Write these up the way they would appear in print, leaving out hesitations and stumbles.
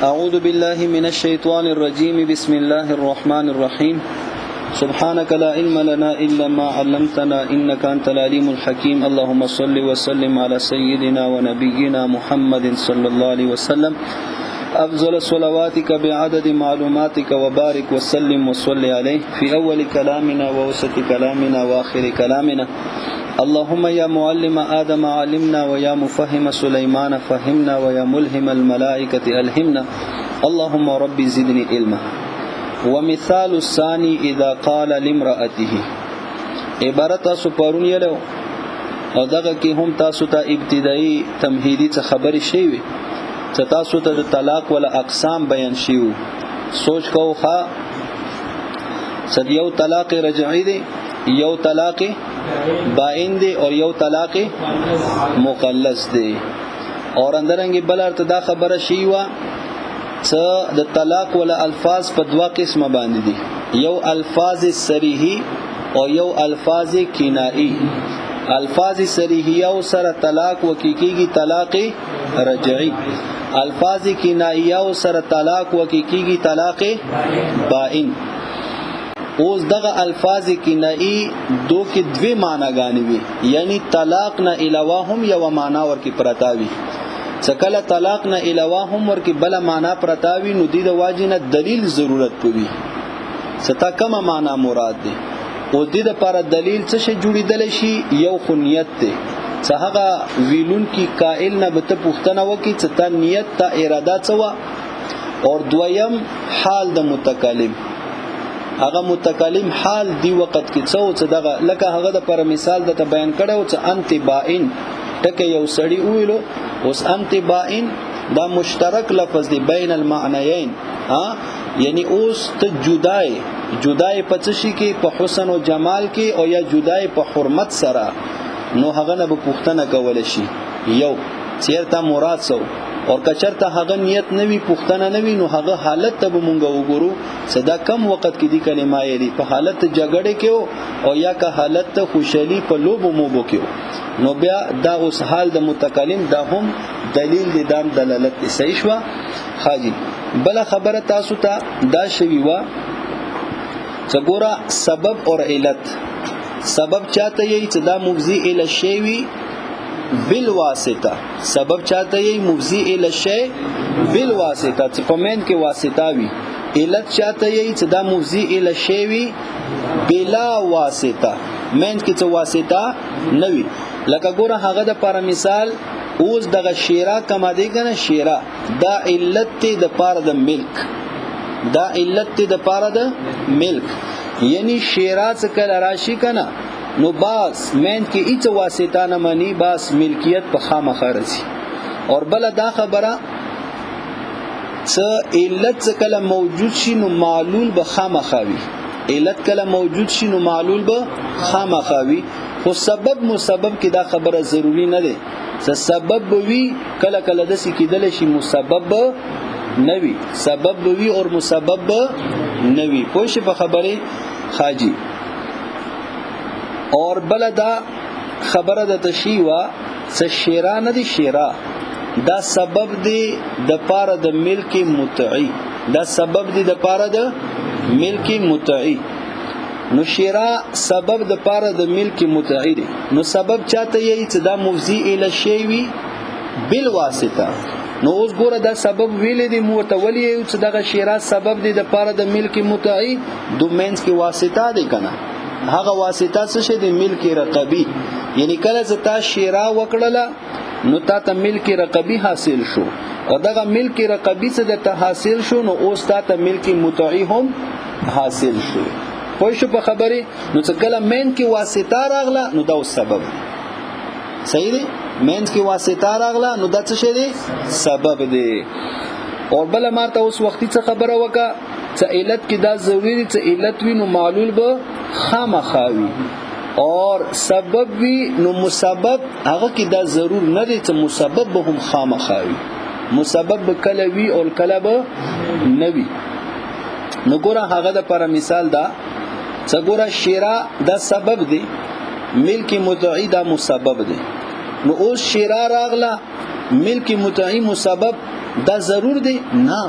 أعوذ بالله من الشيطان الرجيم. بسم الله الرحمن الرحيم. سبحانك لا علم لنا إلا ما علمتنا إنك أنت العليم الحكيم. اللهم صل وسلم على سيدنا ونبينا محمد صلى الله عليه وسلم. أفضل صلواتك بعدد معلوماتك وبارك وسلم وصل عليه في أول كلامنا ووسط كلامنا وآخر كلامنا. اللهم يا معلم آدم علمنا، ويا مفهم سليمان فهمنا، ويا ملهم الملائكة ألهمنا. اللهم رب زدني علما. ومثال الثاني إذا قال لامرأته. عبارت تاسو پرون یلو او دغه کې هم تاسو ته ابتدایي تمهیدي څه خبرې شوي وي چې تاسو ته د طلاق ولا اقسام بیان شیو. سوچ کو ښا صد یو طلاق رجعی دی، یو طلاق بائن دی اور یو طلاق مقلص دی. اور اندرنګ بل ارته دا خبره شی وا چې د طلاق ولا الفاظ په دوا قسمه باندې دي، یو الفاظ صریحي او یو الفاظ کنائی. الفاظ صریحی او سره طلاق وکی کیږي طلاق رجعی، الفاظ کنائی او سره طلاق وکی کیږي طلاق بائن. اوس دغه الفاظ کنائی دو کې دوه معناګانې وي، یعنی طلاق نه علاوه هم یو معنا ورکی پرتا وي. چې کله طلاق نه علاوه هم ورکی بل معنا پرتا وي نو د واجب نه دلیل ضرورت پوي ستا کومه معنا مراد ده. او د دې لپاره دلیل څه شي جوړیدل شي؟ یو خو نیت دی چې هغه ویلون کی قائل نه به ته پوښتنه وکي چې تا نیت تا اراده څه وه. اور دویم حال د متکلم، هغه متکلم حال دی وخت کې څه او څه دغه لکه هغه د پر مثال د ته بیان کړو چې انت بائن ټکه یو سړی ویلو. اوس انت بائن دا مشترک لفظ دی بین المعنیین، ها یعنی اوس ته جدای جدای په څه شي کې، په حسن او جمال کې او یا جدای په حرمت سره، نو هغه نه به پوښتنه کول شي یو چیرته مراد سو. او کچرته هغه نیت نه وي پوښتنه نه وي نو هغه حالت ته به مونږ وګورو چې دا کم وخت کې دی کلمه یې دی، په حالت جګړې کې او یا که حالت خوشحالي په لوبو موبو کې. نو بیا دا اوس حال د متکلم دا هم دلیل دی، دام دلالت دی. صحیح شوه حاجی؟ بل خبره تاسو ته دا شوی وه چې ګوره سبب اور علت. سبب چاته یی چې دا مفضی الی شی وي بالواسطه، سبب چاته یی مفضی الی شی بالواسطه چې په مین کې واسطه وي. علت چاته یی چې دا مفضی الی شی وي بلا واسطه، مین کې څه واسطه نه وي. لکه ګوره هغه د پر مثال اوس دغه شیرا کما دی کنه، شیرا دا علت ته د پاره د ملک، دا علت ته د پاره د ملک، یعنی شیرا څه کله راشي کنه نو باس مین کې هیڅ واسطه نه مني، باس ملکیت په خامخا رسی. اور بل دا خبره څه علت څه کله موجود شي نو معلول به خامخا وي، علت کله موجود شي نو معلول به خامخا وي. خو سبب مسبب کې دا خبره ضروری نه ده چې سبب وي، کله کله داسې کېدلی شي مسبب نه وي، سبب وي او مسبب نه وي. پوه شئ په خبرې خاجي؟ اور بل دا خبره د تشیوا څه شیرا نه دی، شیرا دا سبب دی د پاره د ملک متعی، دا سبب دی د پاره د ملک متعی. نو شیرا سبب د پاره د ملک متعی دی. نو سبب چاته یی چې دا مفضی الی شی وي بالواسطه. نو اوس ګوره دا سبب ویلې دی مو ته ولې یو چې دغه شیرا سبب دی د پاره د ملک متعی، دو مینس کې واسطه دی کنه، هغه واسطه څه شی دی؟ ملک رقبی. یعنی کله چې تا شیرا وکړله نو تا ته ملک رقبی حاصل شو، او دغه ملک رقبی څه د ته حاصل شو نو اوس تا ته ملک متعی هم حاصل شو. پوه شو په خبرې؟ نو چې کله مین کې واسطه راغله نو دا اوس سبب دی. صحیح دی؟ مین کې واسطه راغله نو دا څه شی دی؟ سبب دی. اور بل مارته اوس وختي څه خبره وکړه چې علت کې دا ضروري دی چې علت وي نو معلول به خامخا وي، اور سبب وي نو مسبب هغه کې دا ضرور نه دی چې مسبب به هم خامخا وي، مسبب به کله وي او کله به نه وي. نو ګوره هغه د پر مثال دا چې ګوره شیرا دا سبب دی، ملک مدعی دا مسبب دی. نو اوس شیرا راغله ملک متعی مسبب دا ضرور دی نه،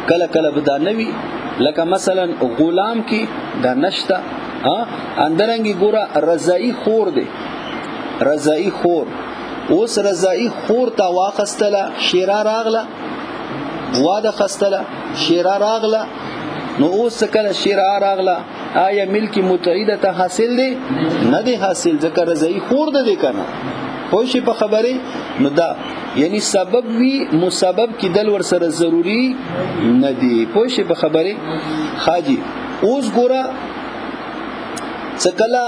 کله کله به دا نه وي. لکه مثلا غلام کې دا نشته. اندرنګي ګوره رضائی خور دی، رضائی خور، اوس رضائی خور تا واخستله، شیرا راغله، واده خستله، شیرا راغله. نو اوس کله شیرا راغله، آیا ملک متعی ته حاصل دی؟ نه دی حاصل، ځکه رضائی خور ده دی کنه. پوه شي په خبره؟ نو دا یعنی سبب وی مسبب کیدل ور سره ضروری نه دی. پوه شي په خبره؟ خاجی اوس ګوره څکلا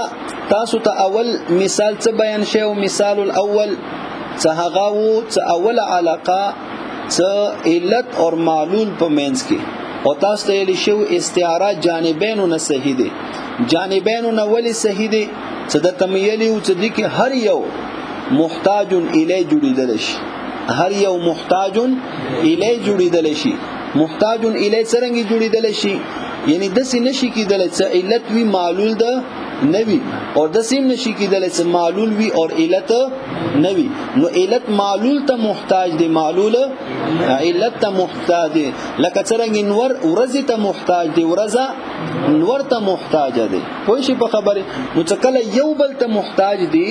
تاسو ته اول مثال څه بیان شوی؟ مثال الاول څه هغه وو څه اول علاقه څه علت او معلول په منځ کې، او تاسو ته ویل شو استعاره جانبینو نه صحیح دی. جانبینو نه ولی صحیح دی؟ څه د تمیلی او څه دی کې هر یو محتاج الی جوړیدل شي، هر یو محتاج الی جوړیدل شي. محتاج الی څنګه جوړیدل شي؟ یعنی دسی نشي کیدل چې علت وی معلول ده نه وي، او دسی نشي کیدل چې معلول وي او علت نه وي. نو علت معلول ته محتاج دی، معلول علت ته محتاج دی. لکه څنګه نور ورځ ته محتاج دی، ورځ نور ته محتاج دی. پوه شي په خبره؟ نو چې کله یو بل ته محتاج دی،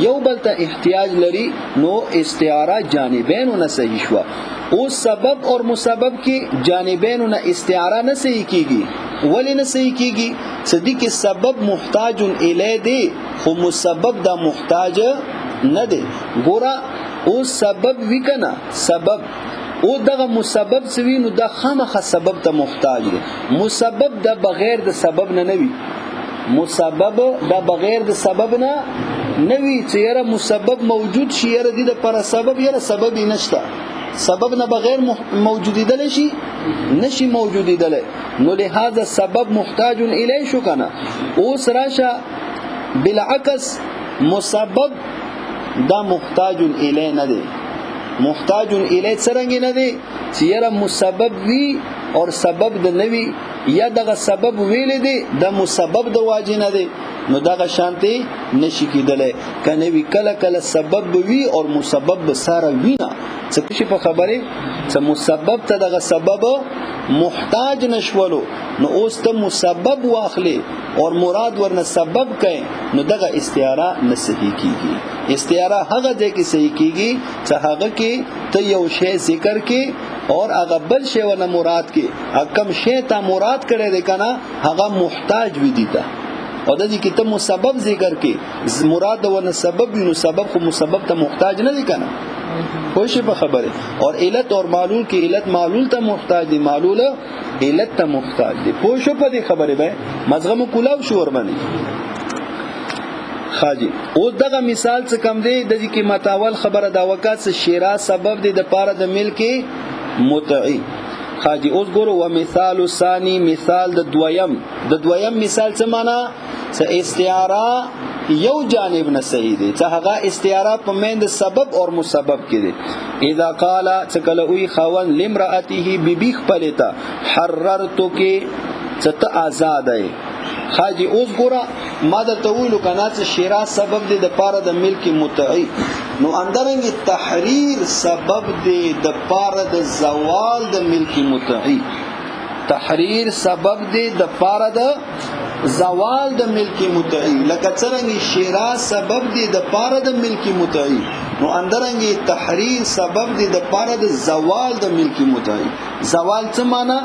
یو بل ته احتیاج لري، نو استعاره جانبینو نه صحیح شوه. او سبب اور مسبب کې جانبینو نه استعاره نه صحیح کیږي. ولی نه صحیح کیږي؟ صدی کې سبب محتاج الی دی، خو مسبب دا محتاج نه دی. ګوره او سبب وکنه، سبب او دغه مسبب سوي، نو دا خامخا سبب ته محتاج دی. مسبب دا بغیر د سبب نه نوي، مسبب دا بغیر د سبب نه نوي. چې یاره مسبب موجود شي، یاره د پر سبب، یاره سبب یې نشته، سبب نه بغیر موجودیدل شي نشي موجودیدل. نو لہذا سبب محتاج الی شو کنه. اوس راشه بالعکس، مسبب دا محتاج الی نه دی. محتاج الی څرنګه نه دی؟ چې یاره مسبب وی او سبب د نوي، یا دغه سبب ویل دی د مسبب د واجب نه دی، نو دغه شانتی نشي کیدلی. کنه وی کله کله سبب وی او مسبب به سره وینا. څه شي په خبره؟ څه مسبب ته دغه سبب محتاج نشولو، نو اوس ته مسبب واخلې او مراد ورنه سبب کړي، نو دغه استعاره نه صحیح کیږي. استعاره هغه ځای کې صحیح کیږي چې هغه کې ته یو شی ذکر کې اور هغه بل شی ورنه مراد کې، کم شی ته مراد کړی دی کنه، هغه محتاج وي دی ته. او د دې کې ته مسبب ذکر کې مراد ورنه سبب وي، نو سبب خو مسبب ته محتاج نه دی کنه. پوه شي په خبره؟ اور علت اور معلول کې علت معلول ته محتاج دی، معلول علت ته محتاج دی. پوه شو په دې خبره؟ به مزغم کولاو شو ور باندې. خاجی او دغه مثال څه کم دی د دې کې متاول خبره دا وکا چې شیرا سبب دی د پاره د ملک متعی. خاجی اوس ګورو و مثال ثانی، مثال د دویم. د دویم مثال څه معنا؟ څه استعاره یو جانب نه صحیح دی، چې هغه استعاره په مند سبب او مسبب کې دی. اذا قال، چې کله وی خاون لمراته بیبي خپلتا حررتک، چې ته آزاد یې. خاجی اوس ګوره ما درته ویلو کنه چې شیرا سبب دی د پاره د ملک متعی، نو اندرنګ تحریر سبب دی د پاره د زوال د ملک متعی. تحریر سبب دی د پاره د زوال د ملک متعی. لکه څنګه شیرا سبب دی د پاره د ملک متعی، نو اندرنګ تحریر سبب دی د پاره د زوال د ملک متعی. زوال څه معنا؟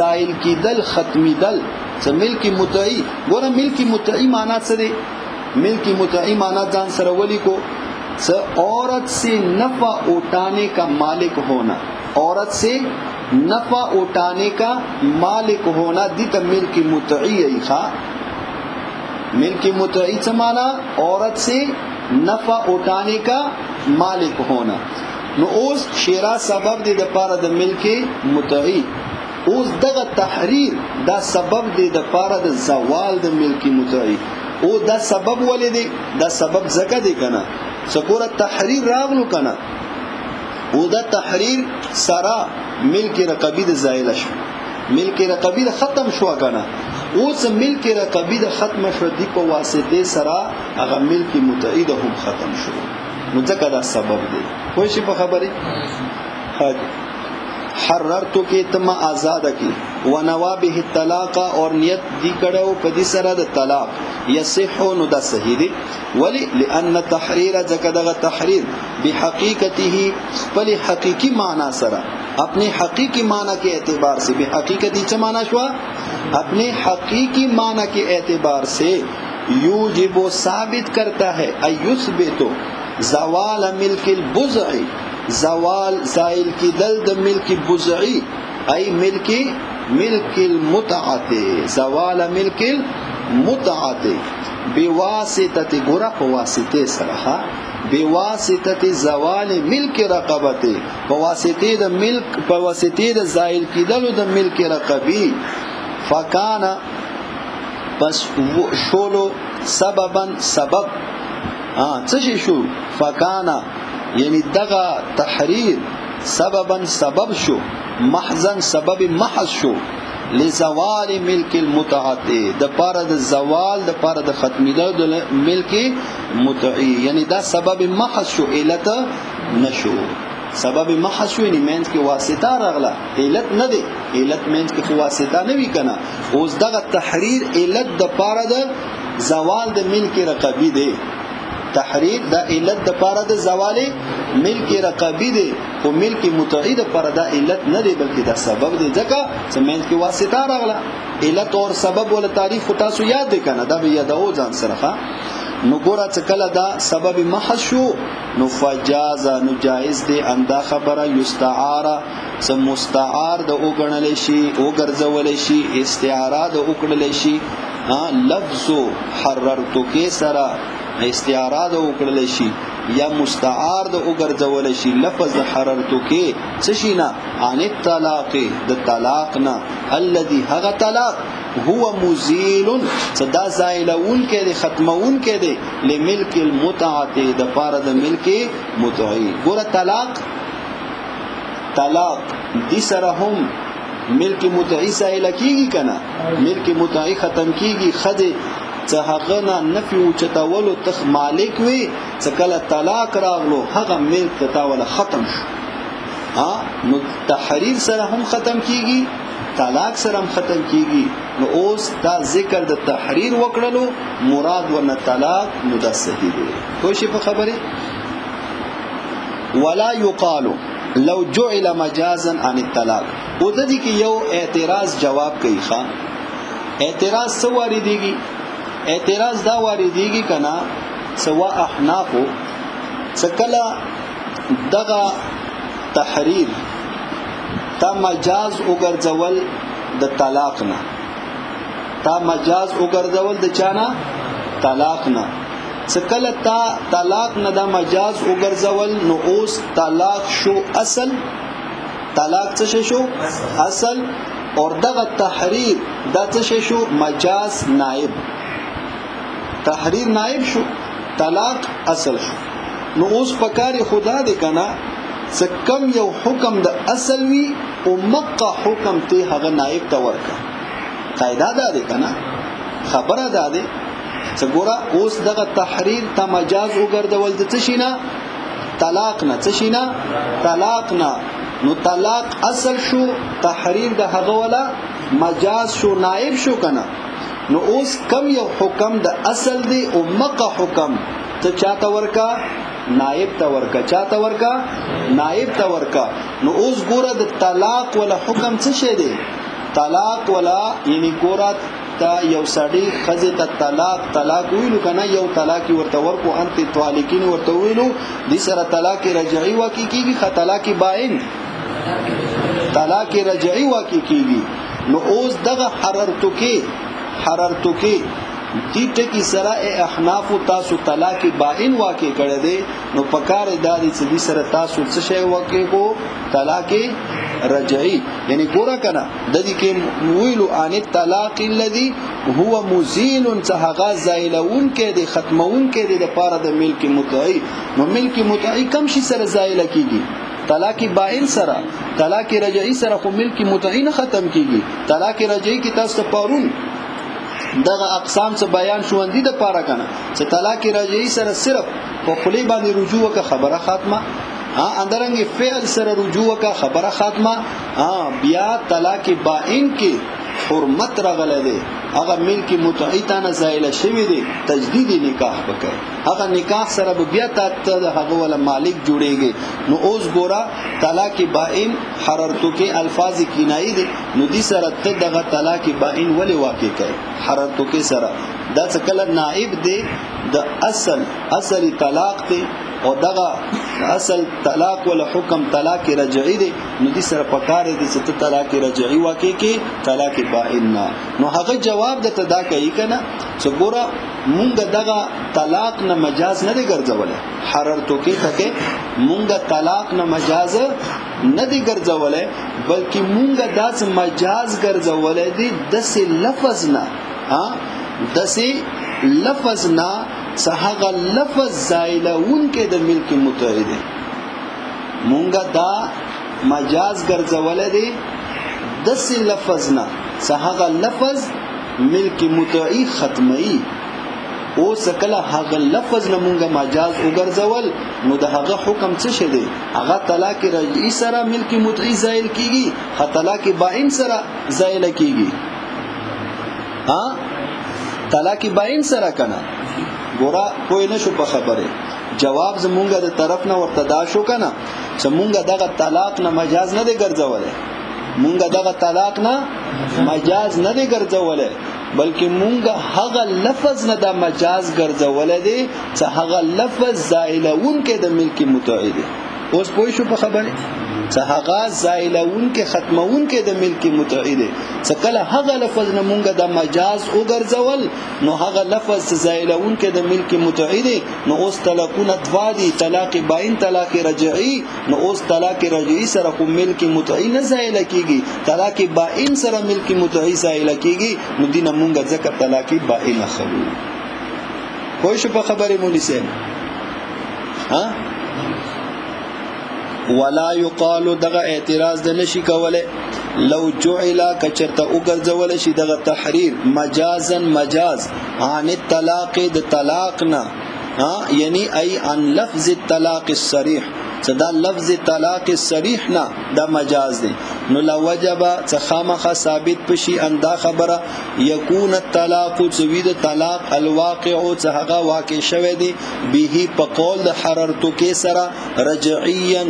زائل کیدل، ختمیدل. څه ملک متعی، ګوره ملک متعی معنا څه دی؟ ملک متعی معنا ځان سره ولیکو، څه عورت سے نفع اٹھانے کا مالک ہونا، عورت سے نفع اٹھانے کا مالک ہونا دی ته ملک متعی ای. ښا ملک متعی څه معنا؟ عورت سے نفع اٹھانے کا مالک ہونا. نو اوس شیرا سبب دی د پاره د ملک متعی. اوس دغه تحریر دا سبب دی د پاره د زوال د ملک متعی. او دا سبب ولې دی؟ دا سبب زکه دی کنه، څکوره تحریر راغلو کنه، او دا تحریر سره ملک رقبی د زایل شو، ملک رقبی د ختم شو کنه. اوس ملک رقبی د ختم شو دی په واسطه سره هغه ملک متعی د هم ختم شو. نو ځکه دا سبب دی. پوه شي په خبرې؟ حررتو کې تما آزاد کی ونوا به الطلاق، اور نیت دی کړو په دې سره د طلاق، یصح، نو دا صحیح دی. ولی لئن تحریر، ځکه دغه تحریر بحقیقته خپل حقیقی معنا سره، اپنے حقیقی معنی کے اعتبار سے، بحقیقتی څه معنا شو؟ اپنے حقیقی معنی کے اعتبار سے یوجب ثابت کرتا ہے، ایثبت زوال ملک البضع، زوال زائل کی دل د ملک بضعی، ای ملک ملک المتعه، زوال ملک المتعه بواسطه، ګره په واسطه سره، بواسطه زوال ملک رقبته، په واسطه د ملک، په واسطه د زائل کیدلو د ملک رقبی. فکان پس شولو سببا سبب، څه شي شو؟ فکانا یعنی دغه تحریر سببا سبب شو، محضا سبب محض شو، لزوال ملک المتعه، د پاره د زوال، د پاره د ختمیدو د ملک متعی، یعنی دا سبب محض شو، علت نشو. سبب محض شو یعنی مینس کې واسطه راغله، علت نه دی، علت مینس کې خو واسطه نه وی کنه. اوس دغه تحریر علت د پاره د زوال د ملک رقبی دی، تحریر د علت د پاره د زوال ملک رقبی دی، خو ملک متعی د پاره دا علت نه دی بلکې دا سبب دی، ځکه چې مینس کې واسطه راغله. علت اور سبب ول تعریف خو تاسو یاد دی کنه، دا به یادو ځان سره. نو ګوره چې کله دا سبب محض شو نو فجاز، نو جائز دی اندا خبره یستعاره، څه مستعار د وګڼل شي، وګرځول شي، استعاره د وکړل شي، لفظ حررتو کې سره استعاره د وکړل شي یا مستعار د وګرځول شي لفظ حررتو کې څه شي نه، عن الطلاق، د طلاق نه، الذي هغه طلاق هو مزیل، صدا زائلون کې دی، ختمون کې دی، لملک المتعه، د پاره د ملک متعی. ګوره طلاق، طلاق دي سره هم ملک متعی زائل کیږي کنه، ملک متعی ختم کیږي، خدي څه هغه نه نفي او چتاولو تخ مالک وي، څه کله طلاق راغلو هغه ملک تاوله ختم شو. ها نو تحریر سره هم ختم کیږي، طلاق سره هم ختم کیږي. نو اوس دا ذکر د تحریر وکړلو مراد ورنه طلاق، نو دا صحیح دی. پوه شئ په خبره؟ ولا یقال لو جعل مجازا عن الطلاق. او د دې کې یو اعتراض جواب کوي. ښا اعتراض څه واردېږي؟ اعتراض دا واردېږي کنا سوا احنافو څه کله دغه تحریر تا مجاز وګرځول د طلاق نه، تا مجاز وګرځول د چانه؟ طلاق نه. څه کله تا طلاق نه دا مجاز وګرځول نو اوس طلاق شو اصل، طلاق څه شو؟ اصل. اور دغه تحریر دا څه شو؟ مجاز نائب، تحریر نائب شو، طلاق اصل شو. نو اوس پکار خدا دې کنا څه کم یو حکم د اصل وی او مقه حکم ته هغه نائب ته ورکا. قاعده دا ده کنه، خبره دا ده څه ګوره اوس دغه تحریر ته مجاز وګرځول د څه شي نه؟ طلاق نه. څه شي نه؟ طلاق نه. نو طلاق اصل شو، تحریر د هغه ولا مجاز شو، نائب شو کنه. نو اوس کم یو حکم د اصل دی او مقه حکم ته چاته ورکا؟ نائب ته ورکا. چاته ورکا؟ نائب ته ورکا. نو اوس ګوره د طلاق ولا حکم څه شی دی؟ طلاق ولا یعنی ګوره تا یو سړی خزه ته طلاق طلاق ویلو کنه، یو طلاق ورته ورکو، انت طالقین ورته ویلو، د سره طلاق رجعي واقع کیږي، خ طلاق بائن، طلاق رجعي واقع کیږي. نو اوس دغه حررتو کې، حررتو کې دې ټکی سره احناف تاسو طلاق بائن واقع کړی دی، نو پکار دا دي چې دې سره تاسو څه شی واقع کو؟ طلاق رجعي. یعنی ګوره کنه د دې کې ویلو ان الطلاق الذي هو مزیل، څه هغه زایلون کې دی، ختمون کې دی د پاره د ملک متعی. نو ملک متعی کم شي سره زایل کیږي؟ طلاق بائن سره. طلاق رجعي سره خو ملک متعی نه ختم کیږي. طلاق رجعي کې تاسو پارون دغه اقسام څه بیان شو اندي د پاره کنه چې طلاق رجعي سره صرف په خلی باندې رجوع وکړه خبره خاتمه، ها اندرنګ فعل سره رجوع وکړه خبره خاتمه. ها بیا طلاق بائن کې حرمت راغله دی، هغه ملک متعی ته نه زایل شوی دی، تجدید نکاح وکړي، هغه نکاح سره به بیا ته هغه ولا مالک جوړیږي. نو اوس ګورا طلاق بائن حررتو کې الفاظ کنایي دي، نو دي سره ته دغه طلاق بائن ولې واقع کوي حررتو کې سره؟ دا څه کله نائب دی د اصل اصلي طلاق دی، او دغه اصل طلاق ولا حکم طلاق رجعي دی، نو دې سره پکار دی چې ته طلاق رجعي واقع کې طلاق بائن نه. نو هغه جواب د تدا کوي کنه چې ګوره مونږ دغه طلاق نه مجاز نه دی ګرځولې، حررتو کې تکه مونږ طلاق نه مجاز نه دی ګرځولې، بلکې مونږ داس مجاز ګرځولې دی دسه لفظ نه، ها دسه لفظ نه هغه لفظ زایلون کې د ملک متعی دی. مونږه دا مجاز ګرځولې دی دسه لفظ نه هغه لفظ ملک متعی ختمي. اوس کله هغه لفظ نه مونږه مجاز وګرځول، نو د هغه حکم څه شه دی؟ هغه طلاق رجعي سره ملک متعی زایل کیږي، طلاق بائن سره زایل کیږي، ها طلاق بائن سره کنه. ګورا پوه نه شو په خبره، جواب زمونږ د طرف نه ورته دا شو کنه چې مونږ دغه طلاق نه مجاز نه دی ګرځولې، مونږ دغه طلاق نه مجاز نه دی ګرځولې، بلکې مونږ هغه لفظ نه د مجاز ګرځولې دی چې هغه لفظ زایلون کې د ملک متعی دی. اوس پوه شو په خبره چې هغه زایلون کې ختمون کې د ملک متعی دی، چې کله هغه لفظ نه مونږ د مجاز وګرځول، نو هغه لفظ زایلون کې د ملک متعی دی. نو اوس طلاقونه دوا دي، طلاق بائن طلاق رجعي. نو اوس طلاق رجعي سره خو ملک متعی نه زایل کیږي، طلاق بائن سره ملک متعی زایل کیږي. نو دینه مونږ ځکه طلاق بائن خلو. پوه شو په خبره مولوی صاحب؟ ها ولا یقال دغه اعتراض د نشي کوله لو جعل کچرته وګرځول شي دغه تحریر مجازا مجاز عن الطلاق د طلاق نه، ها یعنی ای عن لفظ الطلاق الصریح، چې دا لفظ طلاق الصریح نه دا مجاز دی. نو لا وجب چې خامخا ثابت پشي اندا خبره یکون الطلاق چې وی د طلاق الواقع چې هغه واقع شوه دی به په قول د حررتو کې سره رجعیا،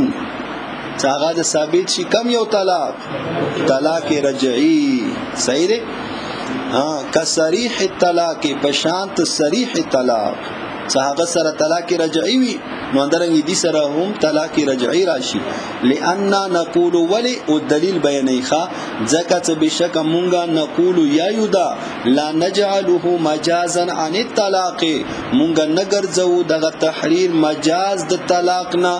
چې هغه د ثابت شي کم یو طلاق، طلاق رجعی. صحیح دی. ها کصریح الطلاق پشانت صریح طلاق، چې هغه سره طلاق رجعي وي، نو اندرنګ دي سره هم طلاق رجعي راشي. لئن نقول ولی او دلیل بیانې ښا، ځکه چې بشک مونږه نقول یا یدا لا نجعله مجازا عن الطلاق، مونږه نه ګرځو دغه تحریر مجاز د طلاق نه،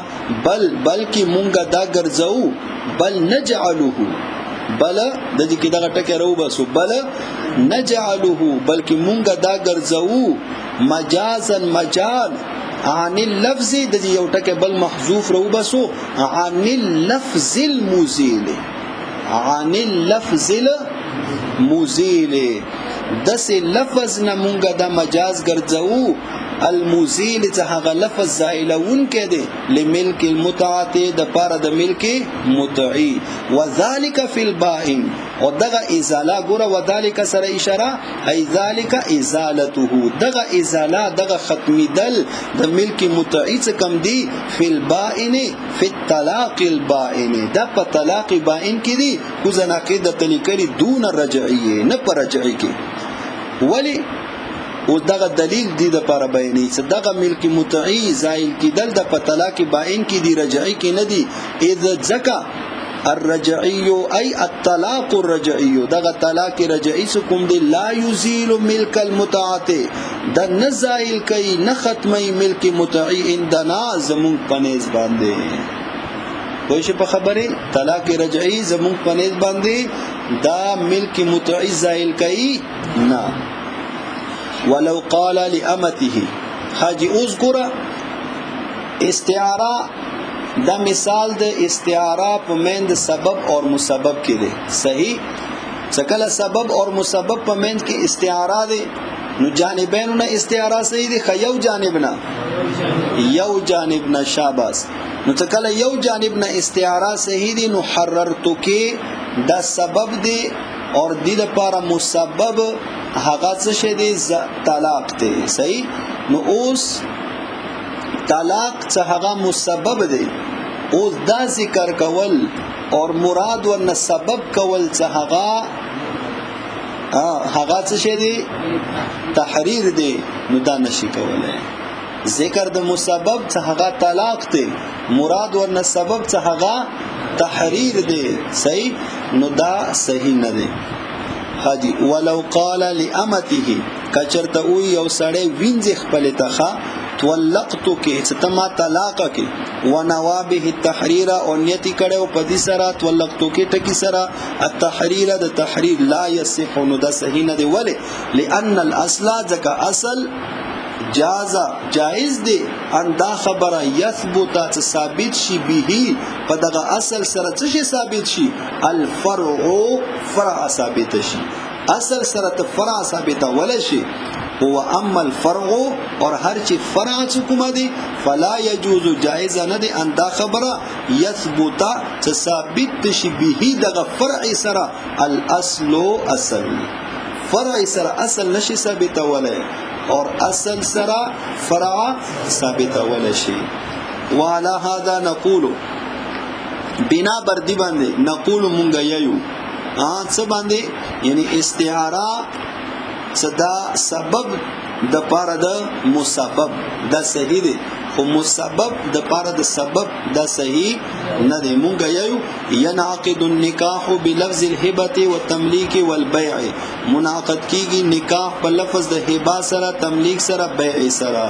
بل بلکې مونږه دا ګرځو بل نجعله، بل د دې کې دغه ټکی راو باسو، بل نجعله بلکې مونږه دا ګرځو مجازا مجاز عن اللفظ، د دې یو ټکی بل محذوف راو باسو، عن اللفظ المزیل، عن اللفظ المزیل، دسه لفظ نه مونږه دا مجاز ګرځو المزیل چې هغه لفظ زایلون کې دی لملک المتعه د پاره د ملک متعی. وذالک فی البائن، او دغه ازاله ګوره وذالک سره اشاره ای ذالک ازالته، دغه ازاله دغه ختمیدل د ملک متعی څخه کم دی فی البائن فی الطلاق البائن، دا په طلاق بائن کې دی کوزه ناقد تلیکلی دون رجعیه نه پر رجعی کې. ولی او دغه دلیل دی د پر بیانې چې دغه ملک متعی زائل کیدل د په طلاق بائن کې دی رجعی کې نه دی. اذ ځکه الرجعی ای الطلاق الرجعی، دغه طلاق رجعی کوم دی لا یزیل ملک المتعه، د نه زائل کوي نه ختمي ملک متعی اندنا زمون پنیز باندې. پوه شو په خبره؟ طلاق رجعی زمون پنیز باندې دا ملک متعی زائل کوي نه. ولو قال لامته، حاجی اوس ګوره استعاره، دا مثال د استعاره په مین د سبب او مسبب کې دی. صحیح. څکله سبب اور مسبب په منځ کې استعاره ده، نو جانبین نه استعاره صحیح دی، خو یو جانب نه، یو جانب نه. شاباس. نو څکله یو جانب نه استعاره صحیح دی، نو حررتو کې دا سبب دی اور دی لپاره مسبب هغه څه شی دی؟ طلاق دی. صحیح. نو اوس طلاق څه هغه مسبب دی، اوس دا ذکر کول اور مراد ورنه سبب کول څه هغه هغه څه شی دی؟ تحریر دی. نو دا نشي کولای. ذکر د مسبب څه هغه طلاق دی، مراد ورنه سبب څه هغه تحریر دی. صحیح. نو دا صحیح نه دی. حاجی ولو قال لامته، کچرته او یو سړی وینځ خپل تخا طلقتو کې چې ته ما طلاق کې، ونوابه التحریر او نیتی کړو په دې سره طلقتو کې ټکی سره التحریر د تحریر، لا یصح. نو دا صحیح نه دی. ولی؟ لئن الاصل، ځکه اصل جاز جائز دی ان دا خبره یثبت چې ثابت شي، به په دغه اصل سره څه شي ثابت شي؟ الفرع، فرع ثابت شي. اصل سره ته فرع ثابت ول شي. هو اما الفرع اور هر چې فرع څه کومه دي، فلا يجوز جائز نه دي ان دا خبره یثبت چې ثابت شي به دغه فرع سره الاصل اصل. فرع سره اصل نشي ثابت ولای اور اصل سره فرع ثابت ول شي. وعلى هذا نقول، بنا بر دی باندې نقول مونږ یو څه باندې، یعنی استعاره صدا سبب د پاره د مسبب دا صحیح دی، خو مسبب د پاره د سبب دا صحیح نه دی. مونږ یو ينعقد النکاح بلفظ الهبه والتمليك والبيع، منعقد کیږي نکاح په لفظ د هبه سره، تملیک سره، بیع سره.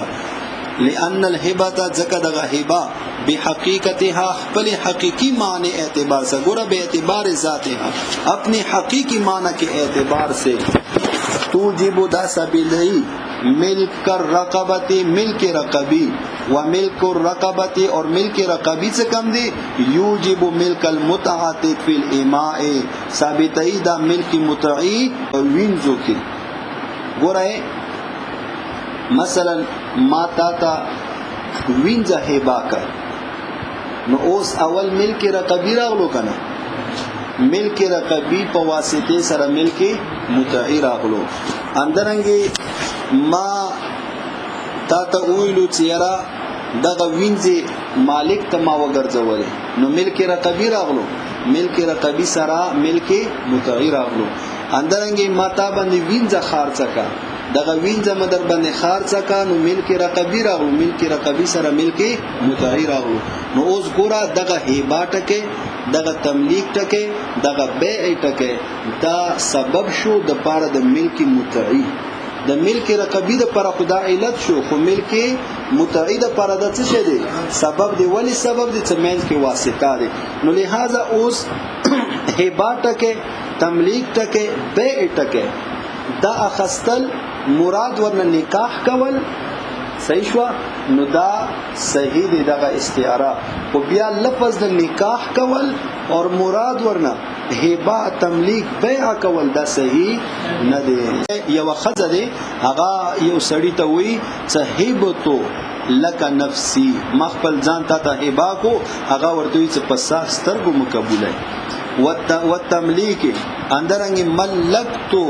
لأن الهبه، ځکه دغه هبه بحقیقتها خپل حقیقی معنی اعتبار سے، ګوره به اعتبار ذاتها اپنی حقیقی معنی کے اعتبار سے، توجب دا سبیلی ملک الرقبتی ملک رقبی، و ملک الرقبتی اور ملک رقبی څه کم دی؟ یوجب ملک المتعه فی الاماء، ثابتای دا ملک متعی وینځو کې. ګوره مثلا ما تا تا وینځه هبا کا، نو اوس اول ملک رقبی راغلو کنه، ملک رقبی په واسطه سره ملک متعی راغلو. اندرنګي ما تا ته ویلو چې یاره دغه وینځي مالک ته ما وګرځولې، نو ملک رقبی راغلو، ملک رقبی سره ملک متعی راغلو. اندرنګي ما تا باندې وینځه خارڅه کا، دغه وینځه مدر باندې خارڅه کا، نو ملک رقبی راغلو، ملک رقبی سره ملک متعی راغلو. نو اوس ګوره دغه هبه ټکه، دغه تملیک ټکه، دغه بیع ټکه دا سبب شو د پاره د ملک متعی. د ملک رقبی د پر خدا علت شو، خو ملک متعی د پر د څه شه دی؟ سبب دی. ولی سبب دی؟ چې منځ کې واسطه دی. نو لہذا اوس هبه ټکه، تملیک ټکه، بیع ټکه دا اخستل مراد ورنه نکاح کول، صحیح شو؟ نو دا صحیح دی دغه استعاره. خو بیا لفظ د نکاح کول اور مراد ورنه هبه تملیک بیع کول دا صحیح نه دی. یو خزه دی هغه یو سړی ته وی چې هبتو لک نفسی، ما خپل ځان ته ته هبه کو، هغه ورته وی چې په صاف سترګو مقبوله. والتملیک اندرنګ ملکتو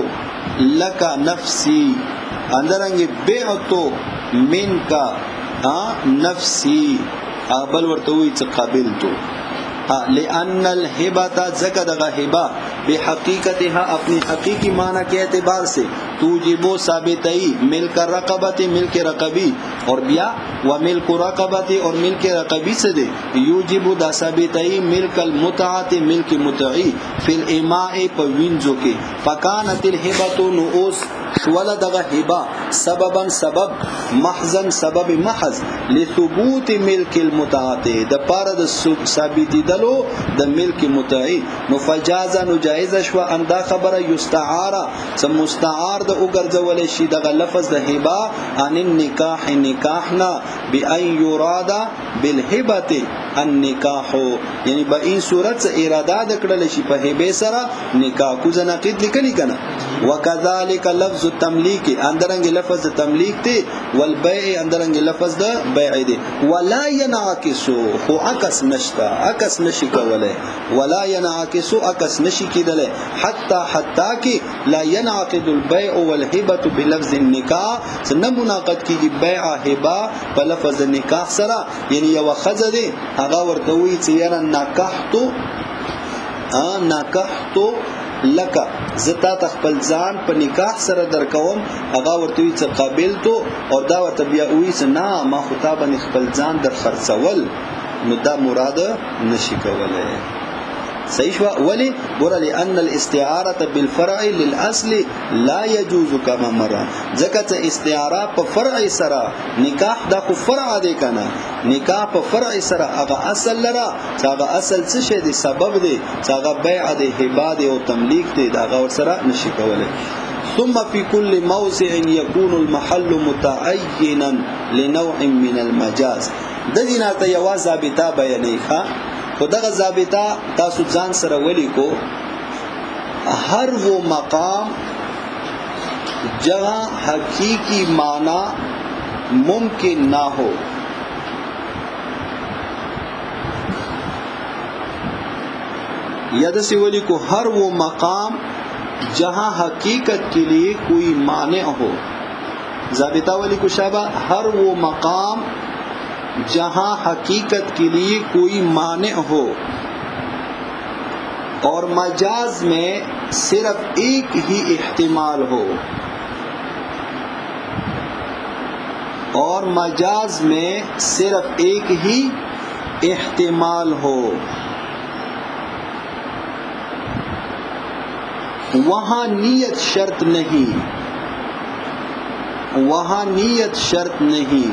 لک نفسی، اندرنګ بعتو منک نفسی، بل ورته وی چې قابلتو. لأن الهبة، ځکه دغه هبه بحقیقتها اپنی حقیقی معنی کے اعتبار سے توجب ثابتئی ملک رقبت ملک رقبی، اور بیا و ملک رقبت اور ملک رقبی سے دے یوجب دا ثابتئی ملک المتعة ملک متعی فی الاماء په وینځو کې. فکانت الهبة، نو اوس شول دغه هبه سببا سبب محضا سبب محض لثبوت ملک المتعه د پاره د ثابتېدلو د ملک متعی. نو فجاز، نو جایز شو ان دا خبره یستعاره، څه مستعار د وګرځول شي دغه لفظ د هبه ان النکاح، نکاح نه، بان یراد بالهبه النکاح، یعنی به این صورت اراده د کړل شي په هبه سره نکاح. کو زناقید لیکلی کنه. وکذالک لفظ التملیک، اندرنګ لفظ تملیک ته، والبيع، اندرنګ لفظ د بیع دی. ولا ينعكس، خو عکس نشتا، عکس نشي کوله. ولا ينعكس، عکس نشي کېدله. حتا، حتا کې لا ينعقد البيع والهبه بلفظ النکاح، نه منعقد کیږي بیع هبه په لفظ نکاح سره. یعنی یو خزه دی، هغه ورته وی چې یاره نکحتو، ا نکحتو لکه، زتا خپل ځان په نکاح سره درکوم. هغه ورته وی چې قابلتو، او دا ورته بیا وی چې نه، ما خو تا باندې خپل ځان در خرڅول، نو دا مراد نشي کولای. صحیح شو؟ ولی ګور، لأن الاستعاره بالفرع للاصل لا يجوز كما مر، ځکه چې استعاره په فرع سره نکاح، دا خو فرع دی کنه، نکاح په فرع سره هغه اصل لره چې هغه اصل څه شی دی؟ سبب دی، چې هغه بیع دی، هبه دی او تملیک دی، دا هغه سره نشي کولای. ثم في كل موضع يكون المحل متعينا لنوع من المجاز. د دې نه ته یو ضابطه بیانې ښه، خو دغه ضابطه تاسو ځان سره ولیکو. هر وہ مقام جہاں حقیقی معنی ممکن نہ ہو، یا دسی ولیکو، ہر وہ مقام جہاں حقیقت کے لیے کوئی مانع ہو. ضابطہ ولیکو شابہ، ہر وہ مقام جہاں حقیقت کے لیے کوئی مانع ہو اور مجاز میں صرف ایک ہی احتمال ہو، اور مجاز میں صرف ایک ہی احتمال ہو، وہاں نیت شرط نہیں، وہاں نیت شرط نہیں،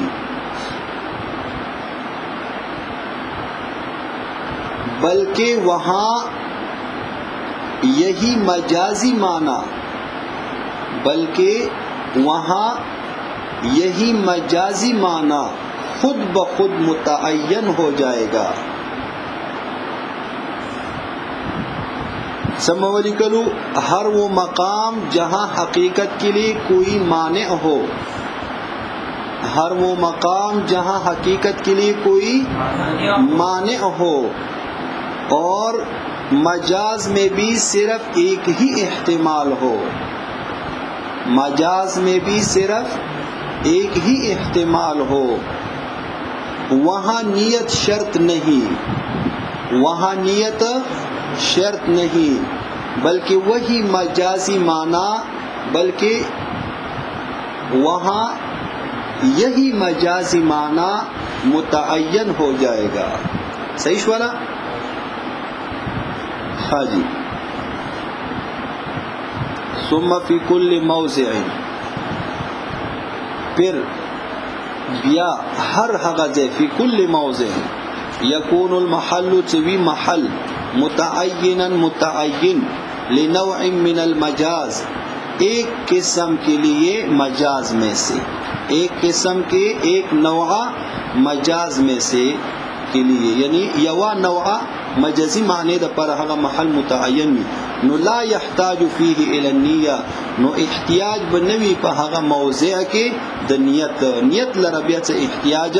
بلکہ وہاں یہی مجازی معنی، بلکہ وہاں یہی مجازی معنی خود بخود متعین ہو جائے گا. سمولی کلو، ہر وہ مقام جہاں حقیقت کے لیے کوئی مانع ہو، ہر وہ مقام جہاں حقیقت کے لیے کوئی مانع ہو اور مجاز میں بھی صرف ایک ہی احتمال ہو، مجاز میں بھی صرف ایک ہی احتمال ہو، وہاں نیت شرط نہیں، وہاں نیت شرط نہیں، بلکہ وہی مجازی معنی، بلکہ وہاں یہی مجازی معنی متعین ہو جائے گا. صحیح والا؟ ہاں جی. ثم فی کل موضع، پھر بیا هر هغه ځای، فی کل موضع یکون المحل، چوی محل، متعینا متعین لنوع من المجاز، ایک قسم کے لیے مجاز میں سے، ایک قسم کے ایک نوع مجاز میں سے کے لیے، یعنی یوا نوع مجازی معنی د پر هغه محل متعین وي، نو لا يحتاج فيه الى النيه، نو احتیاج بنوي په هغه موضع کې د نیت، نیت لره بیا څه احتیاج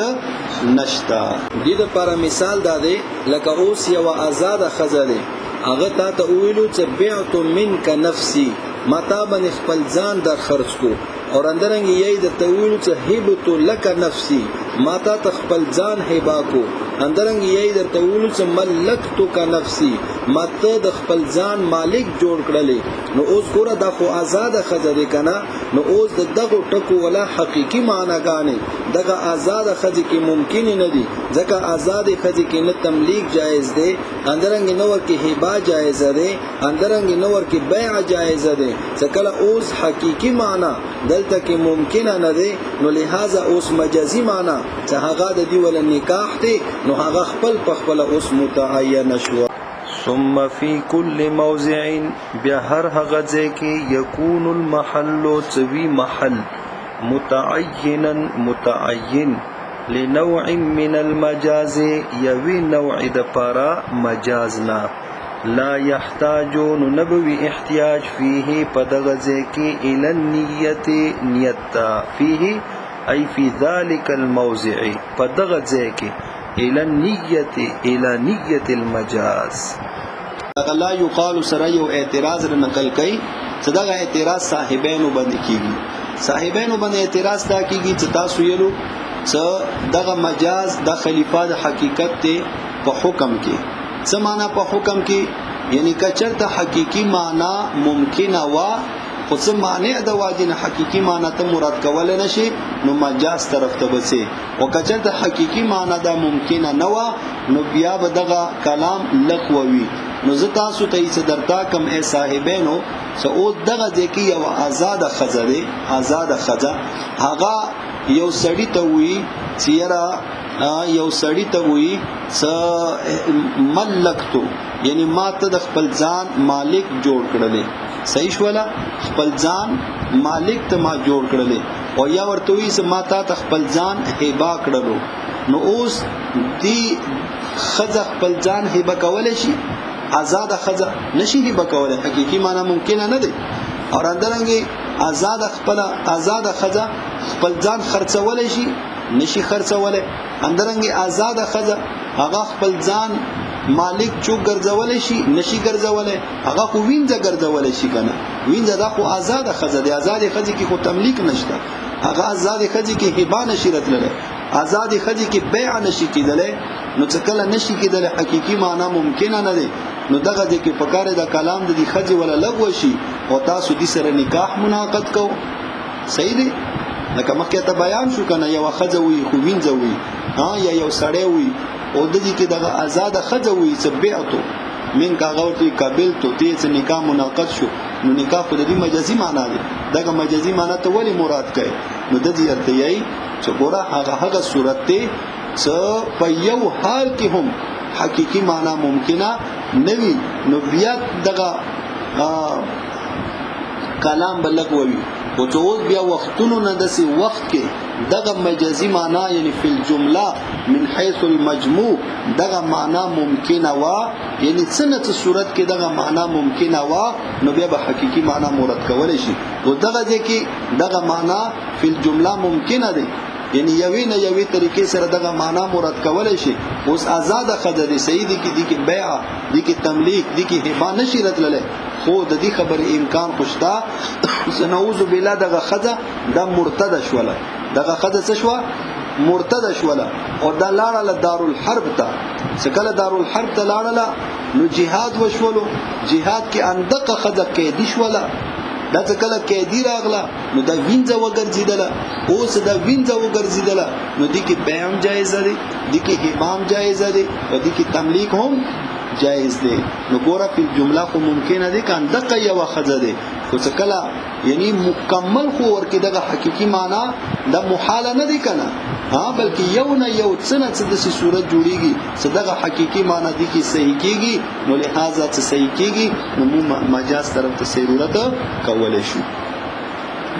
نشتا. دې د پر مثال دا دی، لکه اوس یو آزاد خزه دی، هغه تا ته ویلو چې بعت منک نفسي، ما تا باندې خپل ځان در خرڅ کو، اور اندرنګ یې د ته ویلو چې هبت لک نفسي، ما تا ته خپل ځان هبا کو. اندرنګ یې درته ویلو چې ملکتک نفسي، ما ته د خپل ځان مالک جوړ کړلې. نو اوس ګوره دا خو آزاده ښځه دی که نه، نو اوس د دغو ټکو ولا حقیقي معناګانې دغه آزاده ښځې کې ممکن نه دي، ځکه آزادې ښځې کې نه تملیک جایز دی، اندرنګ نه ورکې هبه جایزه دی، اندرنګ نه ورکې بیع جایزه دی. چې کله اوس حقیقي معنا دلته کې ممکنه نه دی، نو لہذا اوس مجازي معنا چې هغه د دې ولا نکاح دی، نو هغه خپل په خپله اوس متعین شوه. ثم فی کل موضع، بیا هر هغه ځای کې یکون المحل څوي محل متعینا متعین لنوع من المجاز، یوی نوع د پارا مجاز نه، لا يحتاج نبوي احتیاج فيه په دغه ځای کې الی النیت نیت ته، فيه ای فی ذلک الموضع په دغه ځای کې الی النیت الی نیت المجاز. دغه لا یقال سره یو اعتراض را نقل کړي چې دغه اعتراض صاحبینو باندې کیږي. صاحبینو باندې اعتراض دا کیږي چې تاسو یلو چې دغه مجاز د خلیفہ د حقیقت ته په حکم کې څه معنا په حکم کې، یعنی کچرته حقیقي معنا ممکنه وا خو څه معنی د واجب نه حقیقي معنا ته مراد کول نه شي، نو مجاز طرف ته بچي. او کچرته حقیقي معنا دا ممکنه نه وا، نو بیا به دغه کلام لغوي. نو زه تاسو ته یې درتا کم ای صاحبینو څه او دغه ځکه یو آزاد خزه دی، آزاد خزه هغه یو سړی ته وی چې یاره یو سړی ته وی څه ملکتو، یعنی ما ته د خپل ځان مالک جوړ کړلې. صحیح شوله، خپل ځان مالک ته ما جوړ کړلې. او یا ورته وی چې ما تا ته خپل ځان هبه کړلو. نو اوس دی خزه خپل ځان هبه کولی شي؟ آزاد خزه نشي هبه کولی، حقیقي معنا ممکنه نه دی. اور اندرنګي آزاد خپل آزاد خزه خپل ځان خرڅولی شي؟ نشي خرڅولی. اندرنګي آزاد خزه هغه خپل ځان مالک چوک ګرځولی شي؟ نشي ګرځولی. هغه خو وینځه ګرځولی شي کنه، وینځه دا خو آزاد خزه دی، آزاد خزه کې خو تملیک نشته، هغه آزاد خزه کې هبه نشي راتللی، آزاد خزه کې بیع نشي کېدلی. نو چې کله نشي کېدلی حقیقي معنا ممکنه نه دی، نو دغه ځای کې پکار د کلام د دې ښځې ولا لغوه شي او تاسو دې سره نکاح منعقد کو. صحیح دی، لکه مخکې ته بیان شو کنه، یوه ښځه وي خو وینځه وي، ها یا یو سړی وي او د دې کې دغه آزاده ښځه وي چې بیعتو من کاغه ورته قبلتو دې چې نکاح منعقد شو، نو نکاح خو د دې مجازي معنا دی، دغه مجازي معنا ته ولې مراد کوي؟ نو د دې ارته یې چې ګوره هغه هغه صورت دی چې په یو حال کې هم حقیقي معنا ممکنه نه وي، نو بیا دغه کلام به لغوه وي. خو چې اوس بیا وختونو نه داسې وخت کې دغه مجازي معنا یعنی فی الجمله من حیث المجموع دغه معنا ممکنه وه، یعنی څه نه څه صورت کې دغه معنا ممکنه وه، نو بیا به حقیقي معنا مراد کولی شي. او دغه ځای کې دغه معنا فی الجمله ممکنه دی، یعنی یوې نه یوې طریقې سره دغه معنا مراد کولی شي. اوس آزاده ښځه دی، صحیح دی کې دي کې بیع دي کې تملیک دي کې هبه نشي راتللی، خو د دې خبرې امکان خو شته چې نعوذ بالله دغه ښځه دا مرتده شوله، دغه ښځه څه شوه؟ مرتده شوله او دا لاړله دارالحرب ته. چې کله دارالحرب ته لاړله نو جهاد وشولو، جهاد کې اندقه ښځه قیدي شوله. دا چې کله قیدي راغله نو دا وینځه وګرځېدله. اوس دا وینځه وګرځېدله نو دې کې بیع هم جایزه دی، دې کې هبه هم جایزه دی او دې کې تملیک هم جایز دی. نو ګوره په جمله خو ممکنه دی که اندقه یوه ښځه دی، خو چې کله یعنی مکمل خو ورکې دغه حقیقي معنا دا محاله نه دی که نه، ها بلکې یو نه یو څه نه څه داسې صورت جوړیږي چې دغه حقیقي معنا دې کې صحیح کیږي، نو لهذا چې صحیح کیږي نو موږ مجاز طرف ته ضرورت کولی شو.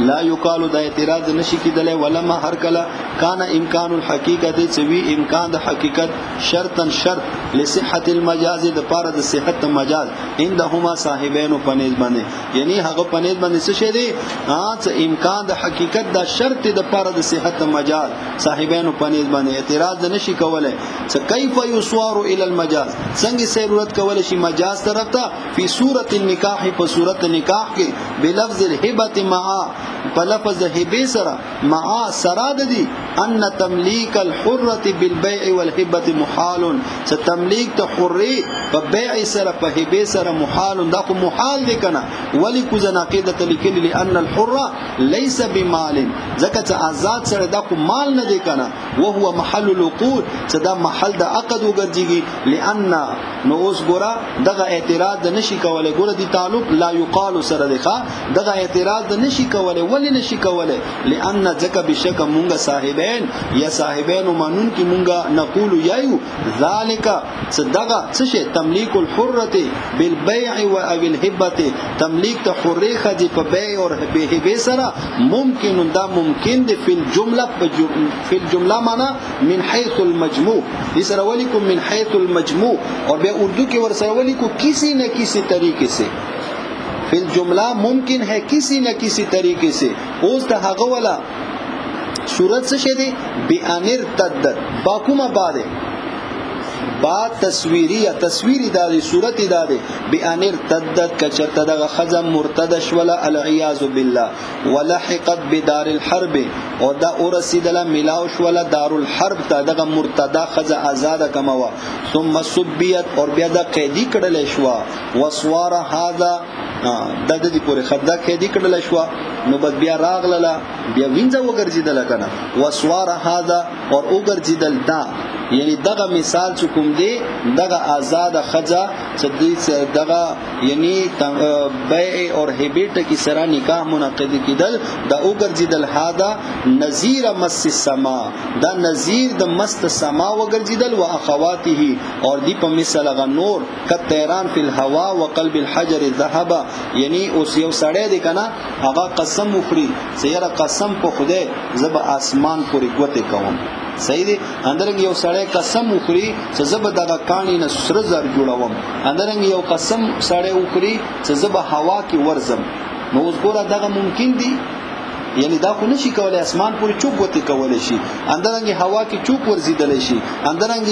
لا یقال دا اعتراض نشي کېدلی. ولما هر کله کان امکان الحقیقت چې وي امکان د حقیقت شرطا شرط لصحت المجاز د پاره د صحت مجاز عندهما صاحبینو پنیز باندې، یعنی هغه پنیز باندې څه شی دی؟ څه امکان د حقیقت دا شرط د پاره د صحت مجاز صاحبینو پنیز باندې اعتراض نشي کولی. چې کیف یصوار الی المجاز، څنګه ضرورت کولی شي مجاز طرف ته فی صورت النکاح، په صورت نکاح کې بلفظ الهبه مع، په لفظ د هبې سره مع سره د دي ان تملیک الحره بالبيع والهبه محال، چې تملیک ته حری په بیع سره په هبه سره محال، دا خو محال دی کنه. ولی کوزه ناقیده لیکلی لان الحره ليس بمال، ځکه چې آزاد سره دا خو مال نه دی کنه. وهو محل العقود، چې دا محل د عقد وګرځيږي. لان نو اوس ګوره دغه اعتراض نشي کولای، ګوره دی تعلق لا یقال سره دی، دغه اعتراض نشي کولای. ولی نشي کولای؟ لان ځکه بشک مونږه صاحبین یا صاحبین منون کی مونږه نقول یایو ذالک، څه دغه څه شی تملیک الحره بالبيع او الهبه، تملیک ته حره خځې په بیع او هبه سره ممکن، دا ممکن دی فی الجمله، فی الجمله معنا من حيث المجموع، دې سره ولیکو من حيث المجموع، اور بیا اردو کې ور سره ولیکو کسی نہ کسی طریقے سے. فی الجمله ممکن ہے کسی نہ کسی طریقے سے. اوس د هغه ولا صورت څه شه دی؟ بانر تدد با کومه با ده؟ با تصویری یا تصویری دا دی، صورت دا دی. بانر تدد کچرته دغه خزم مرتد شوله العیاذ بالله، ولحقت بدار الحرب، او دا اورسیدله ملاو شوله دار الحرب ته، دغه مرتدا خزه آزاد کموا. ثم سبیت، اور بیا دا قیدی کړل شو. وسوار هذا د دې پورې خدا قیدی کړل شو، نو بس بیا راغله بیا وینځه وګرځیدله کنه. وسوار هذا، اور وګرځیدل دا، یعنی دغه مثال چې کوم دی دغه آزاد خزه چې دغه یعنی بیع او هبه ټکی سره نکاح منعقد کیدل، دا وګرځیدل هذا نذیر مس السما، دا نذیر د مست سما وګرځیدل. او اخواته، اور دی په مثال غ نور کتیران فی الهوا وقلب الحجر ذهب، یعنی اوس یو سړی دی کنه هغه قسم وخوري چې یاره قسم په خدای زب اسمان پورې ګوتې کوم، صحیح دی. اندرنګ یو سړی قسم وخوري چې زب دغه کانی نه سره زر جوړوم، اندرنګ یو قسم سړی وخوري چې زب هوا کې ورزم. نو اوس ګوره دغه ممکن دی، یعنی دا خو نشي کولای اسمان پورې چوک ګوتې کولای شي، اندرنګ هوا کې چوک ورزیدلی شي، اندرنګ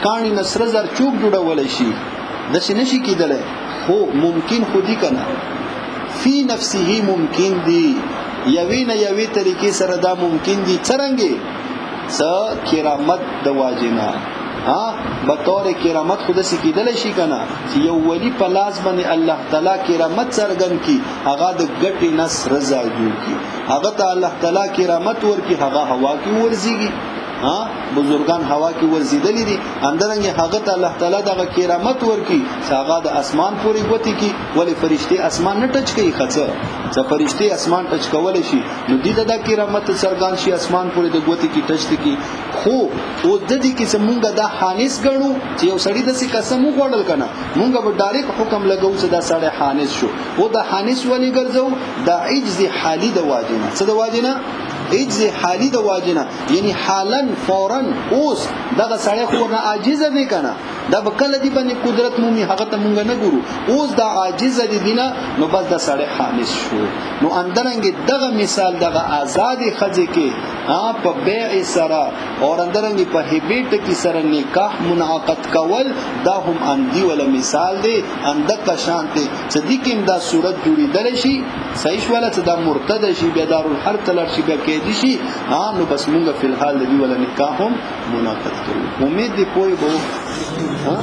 کانی نه سره زر چوک جوړولی شي، داسې نشي کېدلی. خو ممکن خو دی کنه، فی نفسه ممکن دی، یوې نه یوې طریقې سره دا ممکن دی. څرنګه؟ څه کرامت د واجنه، ها به طور کرامت خود سې کېدلی شي کنه چې یو ولی په لاس باندې الله تعالی کرامت څرګند کی، هغه د ګټې نس رضا جوړ کی، هغه ته الله تعالی کرامت ورکی، هغه هوا کې ورزيږي. ها بزرگان هوا کې ورزیدلې دي، اندرنګ هغه ته الله تعالی دغه کرامت ورکی چې هغه د اسمان پورې ګوتې کی. ولی فرشتي اسمان نه ټچ کوي، خڅه چې فرشتي اسمان ټچ کول شي نو دې د کرامت څرګند شي اسمان پورې د ګوتې کی ټچ کی. خو او د دې کې چې مونږ دا حانس ګڼو چې یو سړی د څه قسم وغوړل کنه، مونږ به ډایرک حکم لګو چې دا سړی حانس شو. او دا حانس ولی ګرځو؟ دا عجز حالی د واجنه. څه د واجنه؟ عجز حالی د واجنه، یعنی حالا فورا اوس دغه سړی خو نه عاجز دی کنه، دا به کله دی باندې قدرت مومي هغه ته مونږ نه ګورو. اوس دا عاجز دی دینه، نو بس دا سړی حانس شو. نو اندرنګ دغه مثال دغه آزاد خځه کې په بیع سره اور اندرنګ په هبه ټکی سره نکاح منعقد کول، دا هم اندی ولا مثال دی، اندک شان دی چې دې کې دا صورت جوړیدل شي. صحیح شوله چې دا مرتد شي، بیا دارالحرب ته لاړ شي، بیا قیدی شي، نو بس مونږ فی الحال د دې ولا نکاح هم منعقد کوو. امید دی پوه به ها.